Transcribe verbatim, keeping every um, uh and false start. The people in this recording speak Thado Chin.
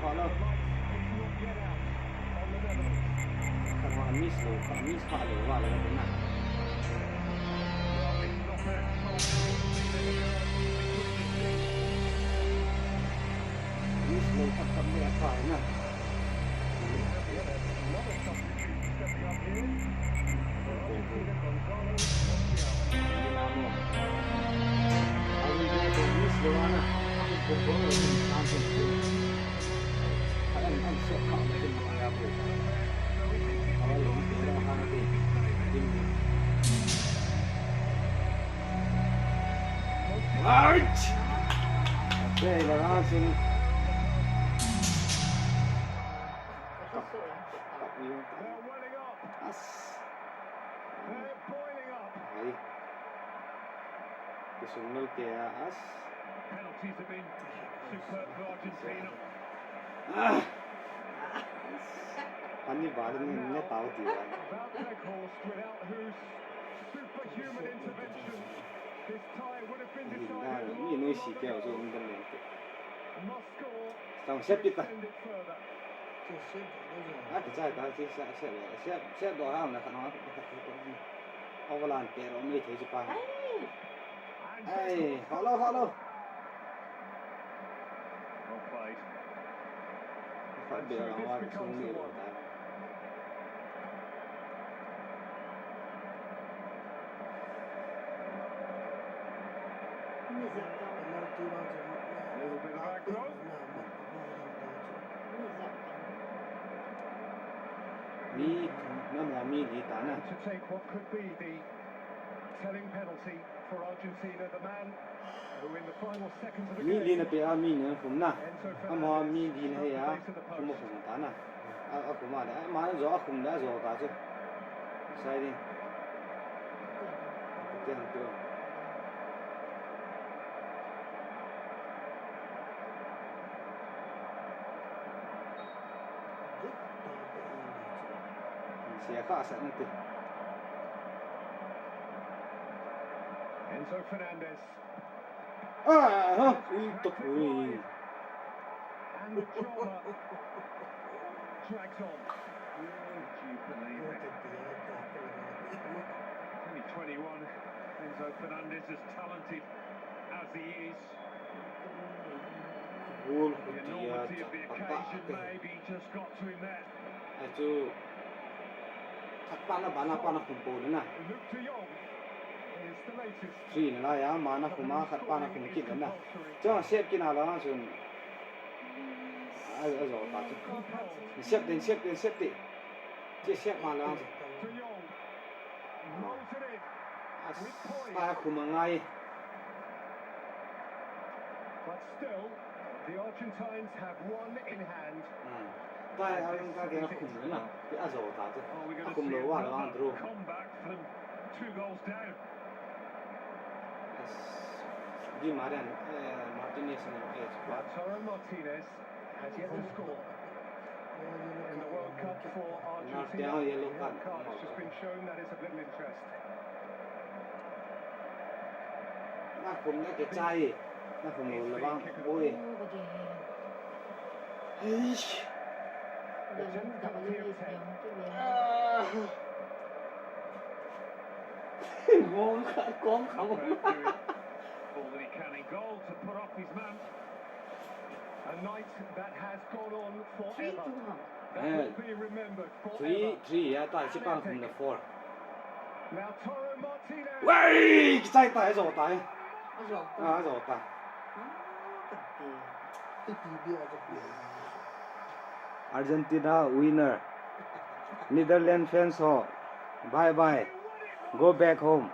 Hello. Kha miss lou, kha miss kha lou, wa lou na. Miss lou, kha kha le kha na. Right! Okay, Laurent. As. Ai. Kisung nol ke a as. Penalties have been superb for Argentina. Ah. Ani ba ni ne tau ti ba. Wout Weghorst, without whose superhuman intervention this tie would have been decided. Ni noi si ke zo ni dan le. Must score. Sang set pi ta. Extend it further. Set do ha na khan. Overland pe ro mai thei chu pa. Ai, hello, hello. Well played. Kha be la wa chung ni lo ta. A little bit of aggro. Mi, na mo mi li ta na. To take what could be the telling penalty for Argentina, the man who in the final seconds of the game. Mi li na pe a mi ni khum na. Enzo Fernandez. A mo mi li na he a. Khum khum ta na. A, a khum a le. A ma zo a khum le a zo ta chu. Sai ding. Tiang tu. Sia kha sa nang ti. Enzo Fernandez. Ah, ha, ui, tok, ui. And the drama drags on. Do you believe it? Only twenty-one, Enzo Fernandez, as talented as he is. Goal. The enormity of the occasion maybe just got to him there. Ai chu, khat pa na, ba na pa na khum po na. Luuk de Jong is the latest. Three na la ya, ma na khum a, khat pa na khum kit na. Chang sep kit na la chun. A, a zo ta chu. Sep den, sep den, sep den. Che sep ma la chun. De Jong rolls it in with poise. A, ta khum a ngai. But still, the Argentines have one in hand. Hmm. Tai a ring ka ke a khum le na. Ti a zo ta chu. A khum lo wa la wang draw. Comeback from two goals down. Di Marian, eh, Martinez ni, eh, Lautaro Martinez has yet to score in the World Cup for Argentina. Yellow card. Red card has just been shown, that is of little interest. Na khum na ke chai. Na khum lo la bang. Oi. Eish. The tenth penalty obtained. Ah. Gong kha, gong kha. All that he can in goal to put off his man. A night that has gone on forever. That will be remembered forever. Three, three, ya ta, si pang khum na four. Lautaro Martinez. Wei, kichai ta, zo ta. A zo ta. A zo ta. Argentina winner. Netherlands fans ho, bye bye. Go back home.